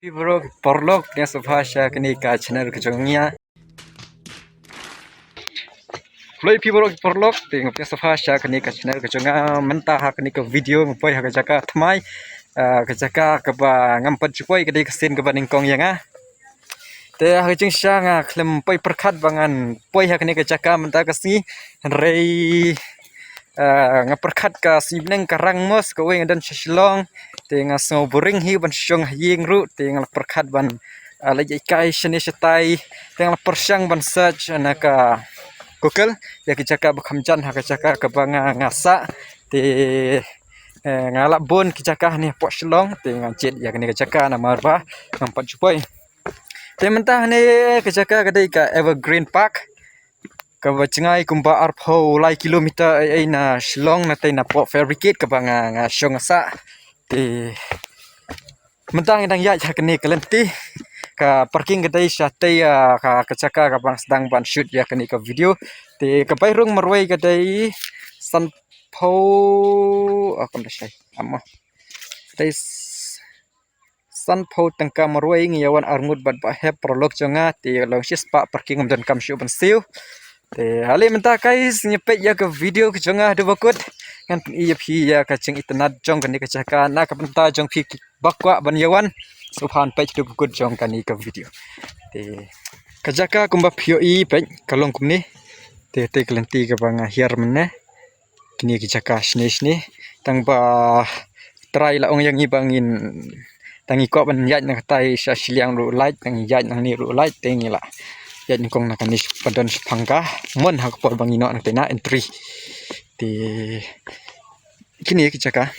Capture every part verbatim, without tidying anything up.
Phi baroh ki paralok, pdiang sngewbha sha kane ka channel ka jong nga. Khublei phi baroh ki paralok, te nga pdiang sngewbha sha kane ka channel ka jong nga. Mynta ha kane ka video nga poi ha ka jaka thymmai, ah, ka jaka kaba ngam pat ju poi, ka dei ka sien kaba nyngkong ïa nga. Te ha ka jingshisha nga khlem poi pyrkhat ba ngan poi ha kane ka jaka mynta ka sngi. Hynrei, ah, nga pyrkhat ka sngi bneng ka rang mos, kawei nga don sha Shillong. Te nga sngew boring hi ban shong ha ïing ruh, te nga la pyrkhat ban, ah, leit ïaid kai shane shatai. Te nga la pyrshang ban search na ka Google ïa ki jaka ba kham jan ha ka jaka kaba nga, nga sah. Te, eh, nga lah bun ki jaka hangne hapoh Shillong, te nga jied ïa kane ka jaka namar ba ngam pat ju poi. Te mynta hangne ka jaka ka dei ka Evergreen Park, kaba jngai kumba arphew lai kilometer ei ei na Shillong, na tei na Port Fairbrigade kaba nga, nga shong nga sah. Te mynta nga dang ïaid ha kane ka lynti. Ka parking ka dei shatei, ah, ka, ka jaka kaba nga sdang ban shoot ïa kane ka video. Te ka bai rung marwei ka dei sanphew, ah, kam da shai. Amo. Ka dei s-, sanphew tyngka marwei, ngi ïa wan arngut bad ba hep paralok jong nga, te long shispah parking, ym donkam shuh ban siew. Te ale mynta guys, ngin peit ïa ka video ka jong nga haduh ba kut. Ngan pyni ïa phi ïa ka jingitynnad jong kane ka jaka na ka bynta jong phi kiba kwah ban ïa wan. Sngewbha peit haduh ba kut jong kane ka video. Te ka jaka kumba phi ïohi peit ka long kumne. Te, te ka lynti kaba nga hiar mynne. Kine ki jaka shane shane. Tang ba Trai la ong ïa ngi ba ngin, tang ngi kwah ban ïaid na katai sha shiliang ruh lait, tang ngi ïaid nangne ruh lait, te ngi la ïaid nyngkong na kane ba don shaphang ka mon ha ka por ba ngi noh na katai na entry. Te kine ki jaka.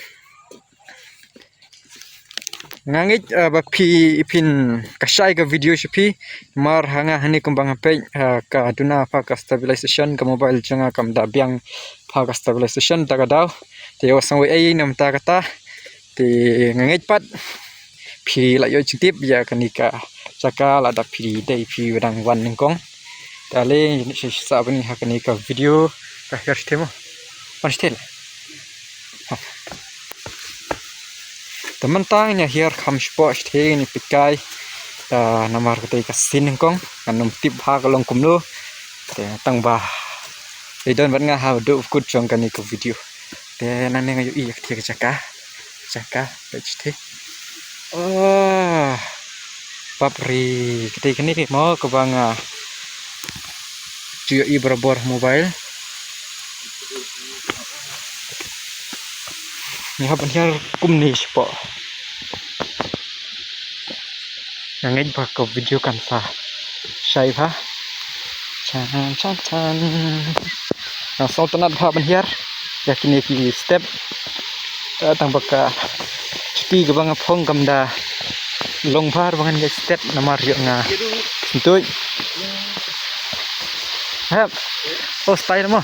Nga ngeit, ah, ba phi, phin, ka shai ka video sha phi. Mar ha nga hangne kumba nga peit, ah, ka duna pha ka stabilization, ka mobile jong nga kam da biang pha ka stabilization da ka daw. Te ïa u sngewbha ei na mynta kata. Te nga ngeit pat phi la ïoh jingtip ïa kane ka jaka lada phi dei phi dang wan nyngkong. Te ale ngin sa sa bani ha kane ka video ka hiar shtei mo. Pan shtei. Te mynta ngin ïa hiar kham spot shtei, ngin ïa peit kai. Te namar kata ka sien nyngkong ngan ym tip bha ka long kumno. Te tang ba dei don bad nga haduh kut jong kane ka video. Te nangne nga ïohi ïa kata ka jaka. Jaka peit shtei. Oh. Bapre, kata kane mo kaba nga ju ïohi barabor mobile. Ngi hap ban hiar kumne shapoh. Nga ngeit ba ka video kan sa shai bha. Chan chan chan. Nga sngewtynnat bha ban hiar ïa kine ki step. Eh, tang ba ka chuti kaba nga phong kam da long bha ba ngan ïaid step namar ïoh nga kyntuid. Hep. Oh, style mo.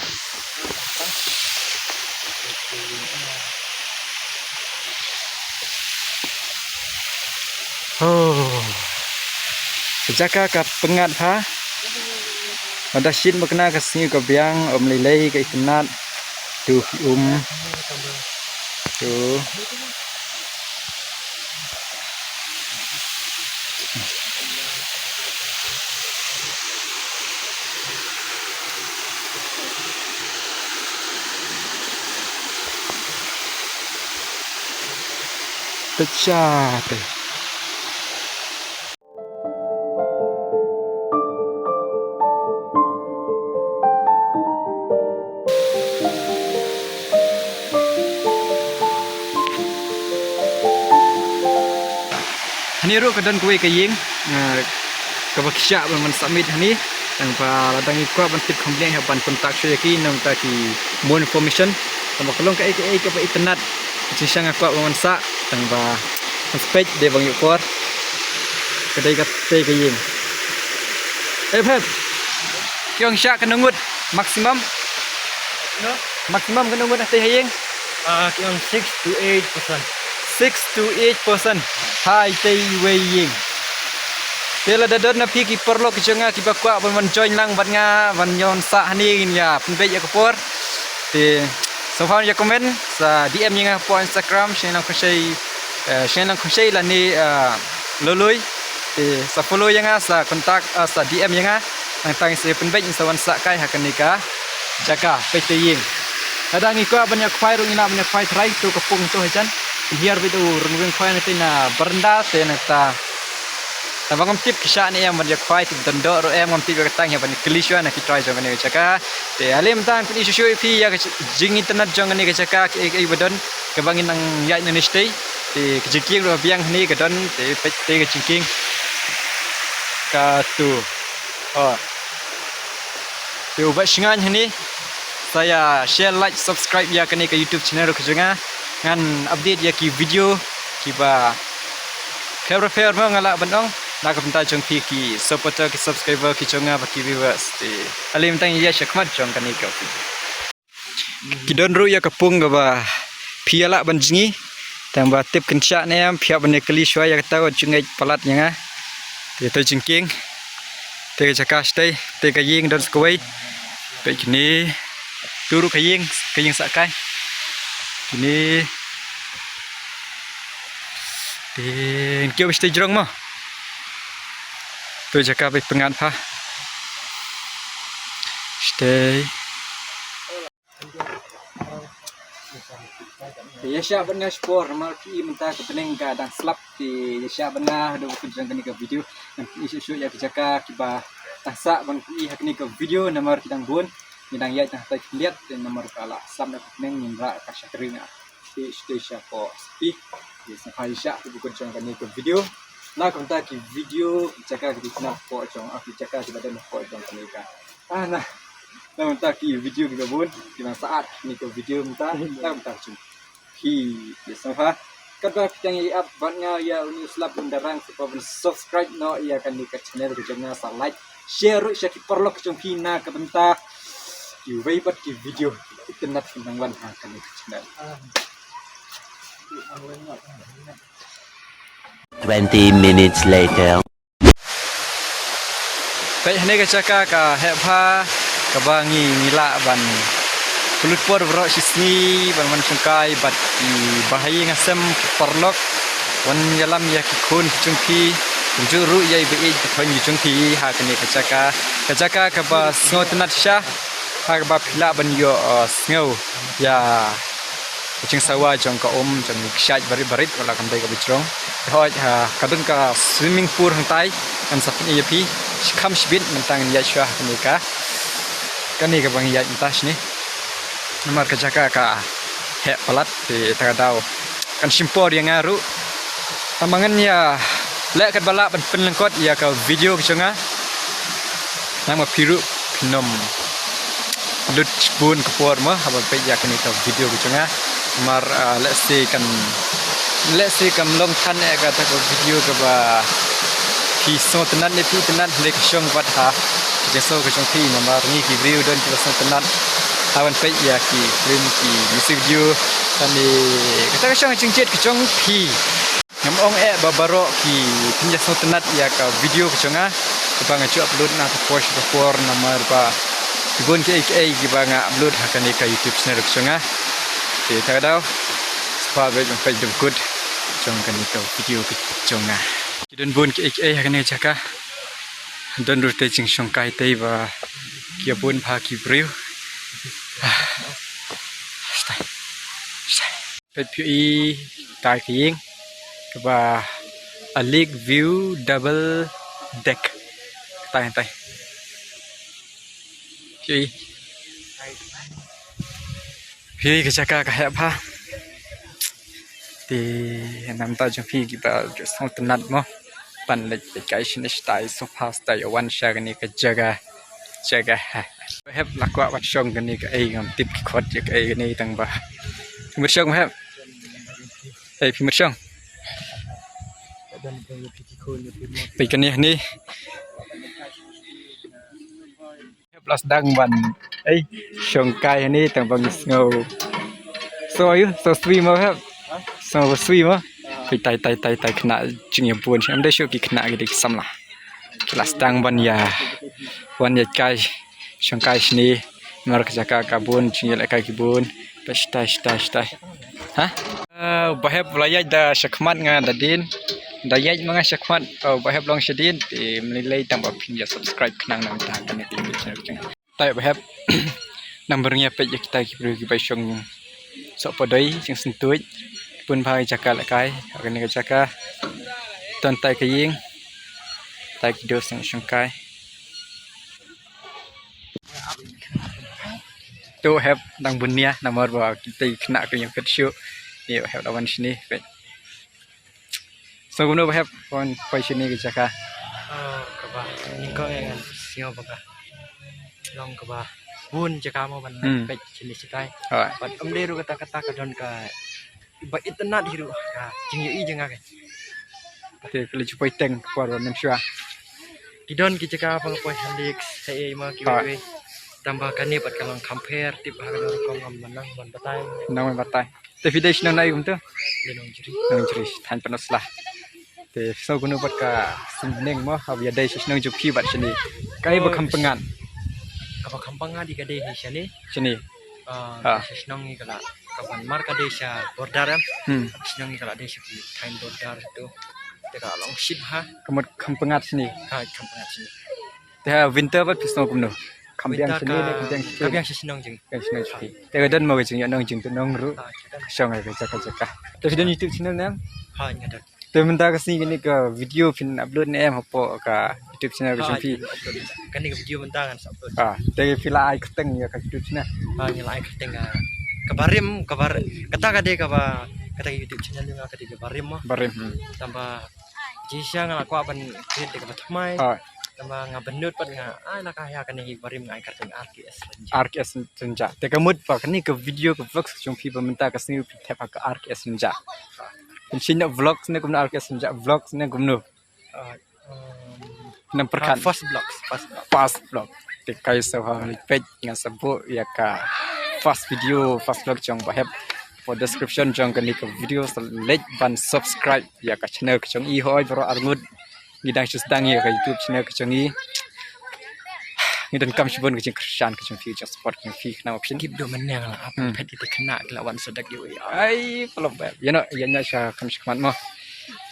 Oh. Jaka ka pyngngad ha. Lada shit makna ka sngi ka biang, ym lei lei ka itynnad. Tu ki um. Tu. Pecah tu. Hangne ruh ka don kawei ka ïing, eh, kaba khie shah ban wan submit hangne. Tang ba lada ngi kwah ban tip kham bniah hap ban contact shuwa ïa ki, nangta ki more information. Tang ba ka long kaei kaei kaba itynnad. Jingshisha nga kwah ban wan sah, tang ba ngan sa peit dei ba ngi ïoh por. Ka dei katei ka ïing. Eh, Phep. Ki ong shah katno ngut maximum? No? Maximum katno ngut hangtei ha ïing? Ah, ki ong six to eight person. Six to eight person. Ha itei iwei ïing. Te lada don na phi ki paralok ki jong nga kiba kwah ban wan join lang bad nga ban wan sah hangne, ngin ïa pynbeit ïa ka por. Te sngewbha ïa comment, sa D M ïa nga hapoh Instagram, Shane Langkhongshai, eh, Shane Langkhongshai lane, eh, Lului. Te sa follow ïa nga, sa contact, ah, sa D M ïa nga. Nangta ngin sa pynbeit, ngin sa wan sah kai ha kane ka jaka, peit te ïing. Lada ngi kwah ban ïa khwai ruh ngi lah ban ïa khwai trai, to ka pung to hajan. Hiar beit u rung wing khwai na te na baranda te nangta. Tang ba ngam tip ki shah ne em ban ïa khwai, tip don doh ruh em, ngam tip ïa ka tang ïa ban ïa kylli shuwa na ki trai jong kane ka jaka. Te ale mynta ngan pyni shuh shuh ïa phi ïa ka jingitynnad jong kane ka jaka, kaei kaei ba don kaba ngin nang ïaid nangne shatei. Te ka jingkieng ruh biang hangne ka don, te peit te ka jingkieng. Katu. Oh. Te uba shngaiñ hangne, sa ïa share, like, subscribe ïa kane ka YouTube channel ka jong nga. Ngan update ïa ki video kiba pher pher mo nga lah ban ong na ka bynta jong phi ki supporter, ki subscriber ki jong nga bad ki viewers. Te ale mynta ngin ïa shakhmat jong kane ka video. Ki don ruh ïa ka pung kaba phi ïa lah ban jngi. Tang ba tip kan shah ne em, phi hap ban ïa kylli shuwa ïa kata wat jingngeit palat ïa nga. Te to jingkieng. Te ka jaka shatei, te ka ïing don sa kawei. Peit kine. Tu ruh ka ïing, ka ïing sah kai. Kine. Te kiew shatei jrong mo. To jaka peit pyngngad pha. Shatei. Te ïa shah bad nga shipor namar phi i mynta ka bneng ka dang slap, te ïa shah bad nga haduh ba kut jong kane ka video. Ngan pyni shuh shuh ïa ki jaka kiba dang sah ban pyni ha kane ka video namar ki dang bun. Ngi dang ïaid tang hatai khyndiat te namar ka la slap na ka bneng, ngim lah ka shakri nga. Te shatei shapoh spi. Te sngewbha ïa shah haduh ba kut jong kane ka video. Na ka bynta ki video ki jaka kiba dang hapoh jong, ah, ki jaka kiba dang hapoh jong kane ka Ah, na. Na mynta ki video kiba bun, ki nang sah ïa kine ki video mynta, na mynta ki jong phi, ïa sngewbha. Katba phi tang ïa ap bad nga ïa une u slap un darang, sngewbha ban subscribe noh ïa kane ka channel ka jong nga, sa like, share ruh sha ki paralok ki jong phi na ka bynta kiwei pat ki video itynnad ki nang wan ha kane ka channel. Twenty minutes later. Peit hangne ka jaka ka heh bha, kaba ngi, ngi lah ban pynlut por baroh shi sngi ban wan shongkai bad ki bahaïing hasem ki paralok, wan ïalam ïa ki khun ki jong phi, kumjuh ruh ïa i ba ïeit ba khun ki jong phi ha kane ka jaka, ka jaka kaba sngewtynnad shisha, ha kaba phi lah ban ïoh, uh, sngew ïa ka jingsawa jong ka um jong ki kshaid barit barit, wat la kam dei kaba jrong. Te hooid, ha, ka don ka swimming pool hangtai, ngan sa pyni ïa phi shi kham shibit mynta ngin ïaid shuwa ha kane ka, kane kaba ngi ïaid mynta shane. Namar ka jaka ka heh palat, te ta ka daw kan shim por ïa nga ruh. Tang ba ngan ïa leh katba lah ban pynlyngkot ïa ka video ka jong nga. Nang ma phi ruh phin ym lut bun ka por mo haba peit ïa kane ka video ka jong nga. Namar, ah, lehse kan, lehse kam long than ïa kata ka video kaba phi sngewtynnad ne phi tynnad, hynrei ka shong pat ha ka jingsngew ka jong phi, namar ngi ki briew don kiba sngewtynnad ha ban peit ïa ki film, ki music video, kane kata ka shong ka jingjied ka jong phi. Ngam ong eh ba baroh ki phin ïa sngewtynnad ïa ka video ka jong nga kaba nga ju upload na ka por sha ka por, namar ba ki bun kiei kiei kiba nga upload ha kane ka YouTube channel ka jong nga. Te ta ka daw, sngewbha ban peit haduh ba kut jong kane ka video ka jong nga. Ki don bun kiei kiei ha kane ka jaka. Don ruh te jingshongkai te ba ki ïa bun bha ki briew. Ah. Stai. Stai. Peit phi ïohi tai ka ïing kaba a lake view double deck. Tai tai. Phi ïohi. Phi ïohi ka jaka ka heh bha. Te namar jong phi kiba sngewtynnad mo, pan leit kai shane shatai sofa shatai wan sha kane ka jaka. Jaka. Hep la kwah ban shong kane kaei, ngam tip ki khot ïa kaei kane tang ba. Phi mut shong hep. Ei, phi mut shong. Peit kane hangne. Hep la sdang ban, ei, shong kai hangne tang ba ngi sngew. So aïu, so sui mo hep. So sui mo. Peit tai tai tai tai khynnah jingïabun. Em dei shuh ki khynnah ki dei ki samla. Ki la sdang ban ïa, wan ïa kai, shong kai shane. Namar ka jaka ka bun, jingïalehkai ki bun. Peit shatai shatai shatai. Ha? Ah, u Bah Hep u la ïaid da shakhmat, nga da dien. Da ïaid ma nga shakhmat, oh, ba hep long shadien, te mynlei tang ba phin ïa subscribe khnang nangta kane ka YouTube channel jong nga. Te ba hep, nang byrngem peit ïa kita ki briew kiba shong soh padoi, shong syntuid, bun bha ka jaka lehkai, ha kane ka jaka, don tai ka ïing, tai ki doh shong shongkai. To hep nang bun nia, namar ba kita ki khynnah ki ïeng peit shuh, ïa hep da wan shane, peit. So kumno ba hep, wan poi shane ka jaka. Oh, kaba, nyngkong ïa ngan sngew ba ka long kaba bun jaka mo ban Hmm. peit shane shatai. Hooid. Bad ym dei ruh kata kata ka don ka ba itynnad hi ruh ka jingïohi jong nga ka. Te ka la ju poi teng ka por ba mynshuwa. Ki don ki jaka ba nga poi ha Lakes, ha ei ma ki Hooid. Wei wei. Tang ba kane pat ka long compare, tip ha kano rukom ngam nang ban batai. Nang ban batai. Te phi dei shnong na ei kumto? Dei Nongjri. Nongjri, thaiñ Pynursla. Te so kumno pat ka sngewbha mo, haba ïadei sha shnong jong phi bad shane. Kaei ba kham pyngngad? Kaba kham pyngngad ïa ka dei hi shane. Shane. Ah, Ah. Sha shnong ngi ka la, kaba mar ka dei sha border em. Hmm. Shnong ngi ka la dei sha ki thaiñ border to. Te ka la long shit ha. Ka mut kham pyngngad shane. Ha, kham pyngngad shane. Te ha winter pat phi sngew kumno? Kham biang Winter shane ne ka, kham biang shane? Ka biang sha shnong jong. Biang shnong jong. Te ka don mo ka jingïohnong jingtynnong ruh. Ha, ka don. Ka shong ha ka jaka jaka. Te phi don YouTube channel ne em? Ha, nga don. Te mynta ka sngi kane ka video phin upload ne em hapoh ka YouTube channel ka jong phi? Ha, upload. Kane ka video mynta ngan sa upload. Ah, te phi la ai kyrteng ïa ka YouTube channel? Ha, nga la ai kyrteng, ah, ka Barim, ka Bar-, kata ka dei kaba, kata ka YouTube channel nga ka dei ka Barim mo. Barim, hmm. Tang ba jingshisha nga la kwah ban create da kaba thymmai. Ah. Tang ba nga bynnud pat nga, ai la ka ïa kane hi Barim nga ai kyrteng R K S Rynjah. R K S Rynjah. Te ka mut ba kane ka video ka vlog jong phi ba mynta ka sngi phi thep ha ka R K S Rynjah. Phin shim noh vlog ne kumno R K S Rynjah vlog ne kumno? Ah, um, Nang pyrkhat. Ah, first vlog, first vlog. First vlog. Te kaei sa ha leit peit nga sa buh ïa ka first video, first vlog jong ba hep. Hapoh description jong kane ka video sa leit ban subscribe ïa ka channel ka jong i hoi baroh arngut. Ngi dang shu sdang ïa ka YouTube channel ka jong i. Ngi donkam shibun ka jingkyrshan ka jong phi, jingsupport ka jong phi khnang ba phin. Kip duh mynne la ap Hmm. phet ïa ki khynnah ki la wan sa dak ïa u. Ai, pynlong bad. Ïa no, ïa nya sha kham shakhmat mo.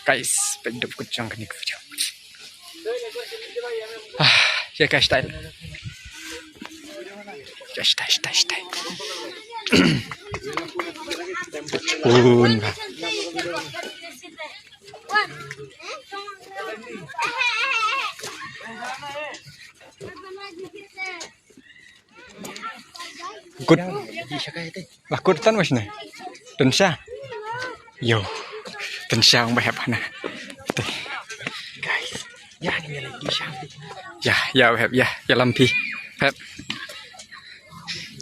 Guys, peit dup kut jong kane ka video. Ah, ïa ka style. Ïa style, style, style. Bun bha. Kut. La kut tan mas ne. Tun sha. Yo. Tun sha ong ba hep hana. Te. Guys. Ya, ya, ba hep, ya, ya lam phi. Hep.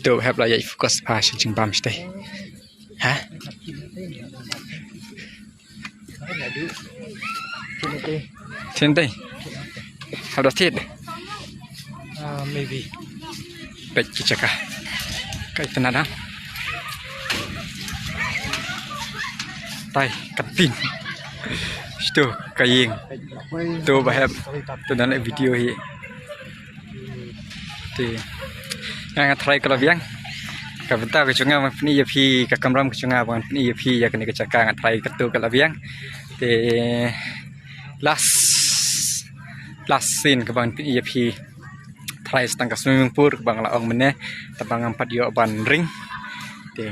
To hep la ya focus pa shin jingbam shtei. Ha? Thied te. Hap da thied. Ah, maybe. Peit ki jaka. Ka itynnad dang. Tai, ka pin. Shto, ka ïing. To ba hep. To nang leh video hi. Te nga, nga tharai ka la biang. Ka bynta ka jong nga ban pyni ïa phi, ka kamram ka jong nga ban pyni ïa phi ïa kane ka jaka, nga tharai kato ka la biang. Te last, last scene kaba ngan pyni ïa phi. Tharai sa tang ka swimming pool kaba nga la ong mynne, tang ba ngam pat ïoh ban ring. Te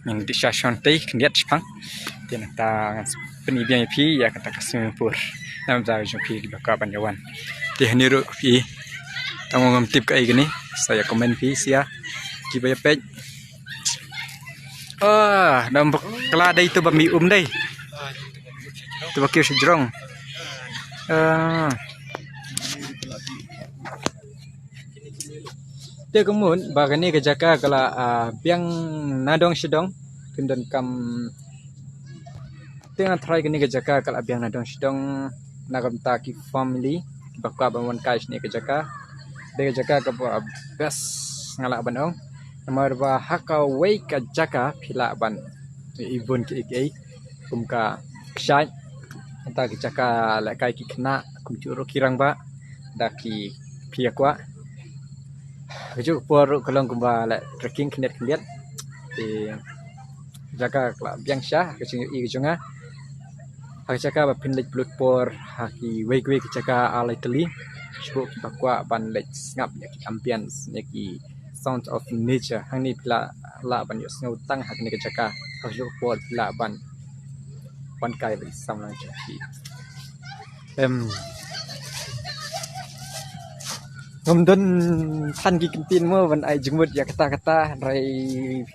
ngin dih sha shong tei khyndiat shipang. Te nangta ngan pyni biang ïa phi ïa kata ka swimming pool. Namar jong phi kiba kwah ban ïa wan. Te hangne ruh phi. Tang ngam tip kaei kane. Sa ïa comment phi sha kiba ïa peit. Ah, dang bakla dei to ba mi um dei. To ba kiew sha jrong. Ah. Te ka mut ba kane ka jaka ka la, ah, biang na dong sha dong. Phin donkam Te nga tharai kane ka jaka ka la biang na dong sha dong na ka bynta ki family kiba kwah ban wan kai shane ka jaka. Dei ka jaka kaba best nga lah ban ong. Namar ba ha kawei ka jaka phi lah ban ibun kiei kiei kum ka kshaid. Kata ka jaka lehkai ki khynnah kumjuh ruh ki rangbah da ki phi ïa kwah. Kajuh ka por ruh ka long kumba leh trekking khyndiat khyndiat. Te jaka ka la biang sha ka jingïohi ka jong nga. Ha ka jaka ba phin leit pynlut por ha kiwei kiwei ki jaka ar lai tylli, shuh kiba kwah ban leit sngap ïa ki ambience, ïa ki sound of nature, hangne phi lah, lah ban ïohsngew tang ha kane ka jaka. Ha shuh por phi lah ban wan kai ban sam lang jong phi. Em, ngam don than ki kyntien mo ban ai jingmut ïa kata kata, hynrei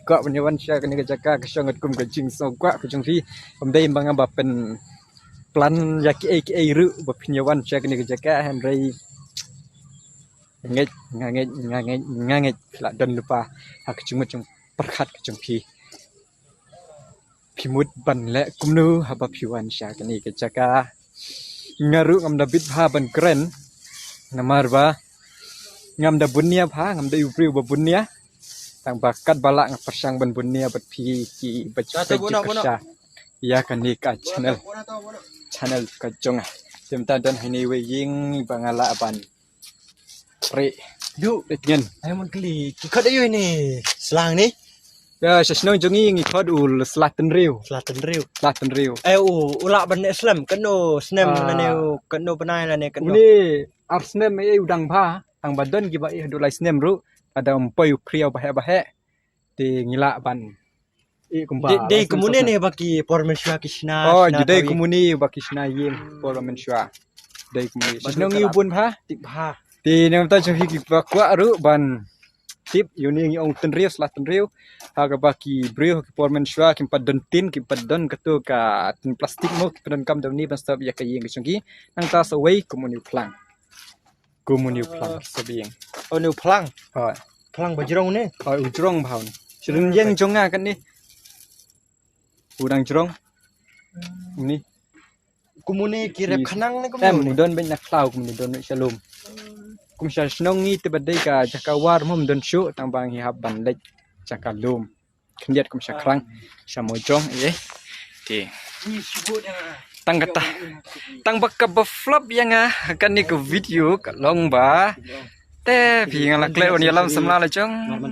kwah ban ïa wan sha kane ka jaka ka shong kum ka jingsngewkwah ka jong phi. Ym dei ba nga ba pynplan ïa kiei kiei ruh ba phin ïa wan sha kane ka jaka, hynrei nga ngeit, nga ngeit, nga ngeit, nga ngeit phi lah don lypa ha ka jingmut jingpyrkhat ka jong phi. Phi mut ban leh kumno haba phi wan sha kane ka jaka? Nga ruh ngam da bit bha ban kren, namar ba ngam da bun nia bha, ngam dei u briew ba bun nia. Tang ba katba lah nga pyrshang ban bun nia bad phi kiba ju peit ju kyrsha ïa kane ka channel, channel ka jong nga. Te mynta don hangne iwei ïing ba nga lah ban trei. Ïoh. Trei tngen. Ai mon kli, ki khot aïu ne? Sla hangne? Ïa, sha shnong jong ngi ngi khot u Sla Tynriew. Sla Tynriew. Sla Tynriew. Ai u, u lah ban leh slem, katno snem lane u, katno bnai lane katno? Une ar snem, eh, u dang bha, tang ba don kiba ïeh haduh lai snem ruh, lada ym poi u phriaw baheh baheh. Te ngi lah ban ïeh kumba. Dei, dei kumne ne ba ki por mynshuwa ki shna? Oh, dei kumne ba ki shna ïing por mynshuwa. Dei kumne. Sha shnong ngi u bun bha. Tip bha. Te nangta jong phi kiba kwah ruh ban tip, ïa une ngi ong Tynriew, Sla Tynriew. Ha kaba ki briew ha ki por mynshuwa kim pat don tin, kim pat don kato ka tin plastik mo, kim pat don kam da une ban stop ïa ka ïing ka jong ki. Nangta sa wei kum une u phlang. Kum une u phlang sa biang. Oh, une u phlang. Hooid. Phlang ba jrong ne? Hooid, u jrong bha une. Sha ryngwiang jong nga kane. U dang jrong. Une. Kum une ki rep khnang ne kum une? Em, u don beit na khlaw, kum une don beit sha lum. Kum sha shnong ngi te ba dei ka jaka war mo ym don shuh, tang ba ngi hap ban leit jaka lum. Khyndiat kum sha Krang, sha Mawjong, eh. Te tang kata, tang ba kaba flop ïa nga ha kane ka video ka long ba, te phi, nga la klet wan ïalam samla la jong. Kaba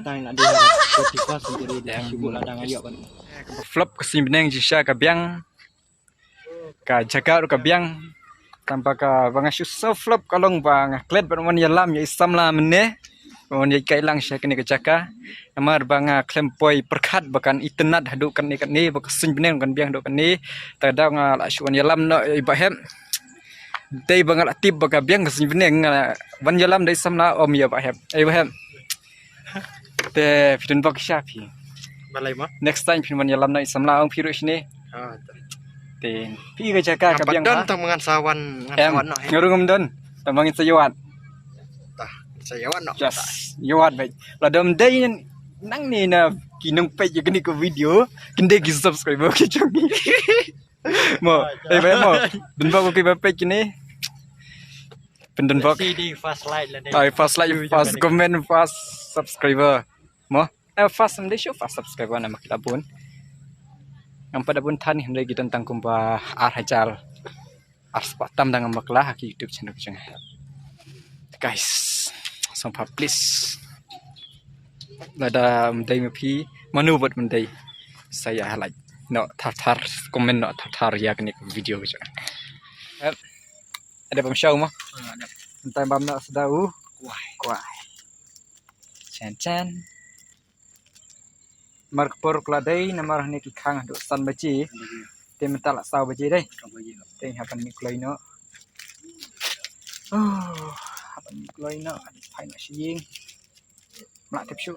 flop ka suiñ bneng jingshisha ka biang. Ka jaka ruh ka biang. Tang ba kaba nga shu sngewflop ka long ba nga klet ban wan ïalam ïa i samla mynne, ban wan ïaid kai lang sha kane ka jaka. Namar ba nga khlem poi pyrkhat ba kan itynnad haduh kane kane, ba ka suiñ bneng kan biang haduh kane. Te da nga la shu wan ïalam noh ïa i Bah Hep. Dei ba nga la tip ba ka biang ka suiñ bneng, nga la wan ïalam da i samla, ym ïa Bah Hep. Ei Bah Hep. Te phi don bok sha phi. Balei ma? Next time phin wan ïalam na i samla, ong phi ruh shane. Ha, te. Te phi, ka jaka ka biang don ha. Tang ngan sa wan, ngan sa wan noh, eh. Nga ruh ngam don. Tang ba ngin sa ïa wad. Tah, sa ïa wad noh. Yes, ïa wad beit. Lada ym dei nangne na ki nongpeit ïa kane ka video, kin dei ki subscriber ki jong ngi. Mo, eh, ba mo. Don bok ki ba peit kine. Pyndon bok. Dei first like la dei. Ai, first like, first comment, first subscriber. Mo? Eh, first, ym dei shuh first subscriber namar ki la bun. Ngam pat da bun than, hynrei ki don tang kumba ar hajar ar spah tam da ngam bakla ha ki YouTube channel ka jong nga. Guys, sngewbha please, lada ym dei ma phi, mano bad ym dei, sa ïa like noh thar thar, comment noh thar thar ïa kane ka video ka jong nga. Hep. Ada bam shaw mo? Ada. Mynta bam noh sa da u kwai. Kwai. Chan chan. Mar ka por ka la dei, namar hangne ki khang haduh san baje. Te mynta la saw baje dei. Te hap ban mih kloi noh. Oh, hap ban mih kloi noh. Phai noh sha ïing. Mlah tip shuh.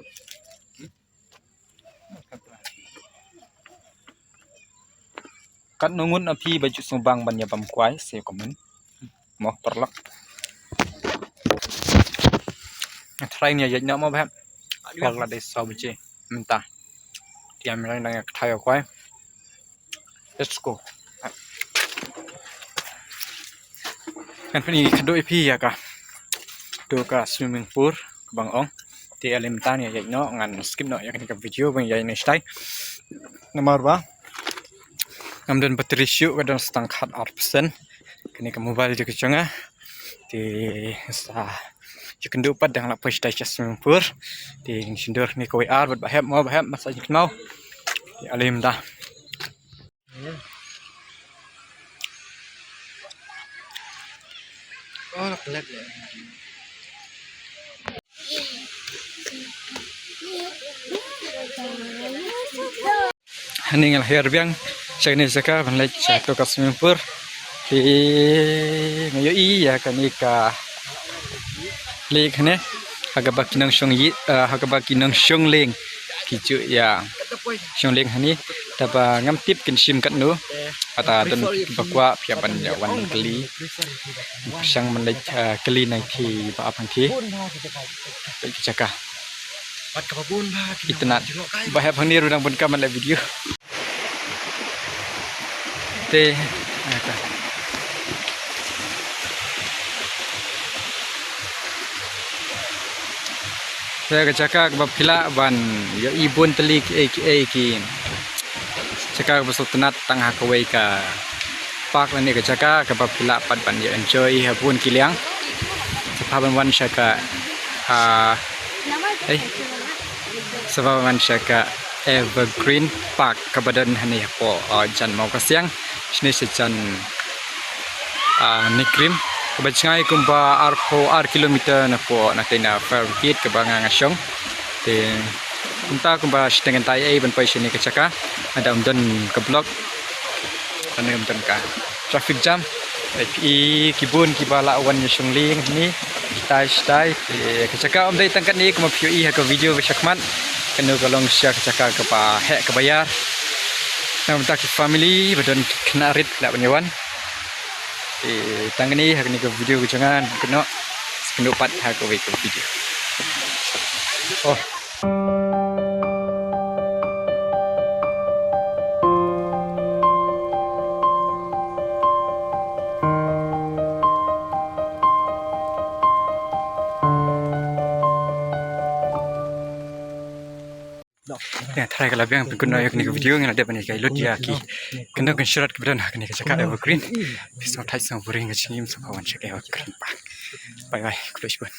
Katno ngut na phi ba ju sngewbang ban ïa bam kwai, sa comment mo paralok. Tharai ïa ïaid noh mo Bah Hep. Por la dei saw baje mynta. Te ïa mreng dang ïa kthai ïa kwai. Let's go. Ngan pyni khadduh ïa phi ïa ka, to ka swimming pool kaba nga ong. Te ale mynta ïa ïaid noh, ngan skip noh ïa kane ka video ban ïaid noh shatai. Namar ba ngam don battery shuh, ka don sa tang khat ar percent kane ka mobile jong ka jong nga. Te sa ïakynduh pat dang la poi shatai sha swimming pool. Te ngin shim dur kane kawei ar bad Bah Hep mo, Bah Hep, masa jingkynmaw. Te ale mynta. Ïa. Hangne nga la hiar biang sha kane ka jaka ban leit sha kato ka swimming pool. Te nga ïohi ïa kane ka lake hangne ha kaba ki nongshong ïing, ah, ha kaba ki nongshong lieng ki ju ïa shong lieng hangne. Te ba ngam tip kin shim katno, hata don kiba kwah phi hap ban ïa wan kylli. Pyrshang ban leit, ah, kylli na ki ba ap hangtei. Leit ka jaka. Itynnad. Ba hap hangne ruh dang bun kam ban leh video. Te, ah, ta. Te ka jaka kaba phi lah ban ïohi bun tylli kiei kiei ki jaka kaba sngewtynnat tang ha kawei ka park lane ka jaka kaba phi lah pat ban ïa enjoy ha bun ki liang. Sngewbha ban wan sha ka, ah, eh, sngewbha ban wan sha ka Evergreen Park kaba don hangne hapoh, ah, jan Mawkasiang, shane sha jan, ah, NEIGRIHMS, kaba jngai kumba arphew ar kilometer napoh na tei na fire brigade kaba nga nga shong. Te mynta kumba shiteng kynta ei ban poi shane ka jaka, lada ym don ka block, lada ym don ka traffic jam. Te phi i ki bun kiba lah wan ïa shong lieng hangne shitai shitai. Te ka jaka ym dei tang katne kumba phi ïohi ha ka video ba shakhmat, kano ka long shisha ka jaka kaba heh kaba ïar. Namar mynta ki family ba don ki khynnah rit ki lah ban ïa wan. Te tang kane ha kane ka video ka jong nga, kynnoh, kynnoh pat ha kawei ka video. Oh. Ïa, tharai ka la biang, pynkynnoh ïa kane ka video, ngi la dep ban ïa kai lut ïa ki kyndoh kynsyrot kiba don ha kane ka jaka Evergreen. Phi sngewthait sngewburom ka jingim, sngewbha wan sha ka Evergreen Park. Bye bye, khublei shibun.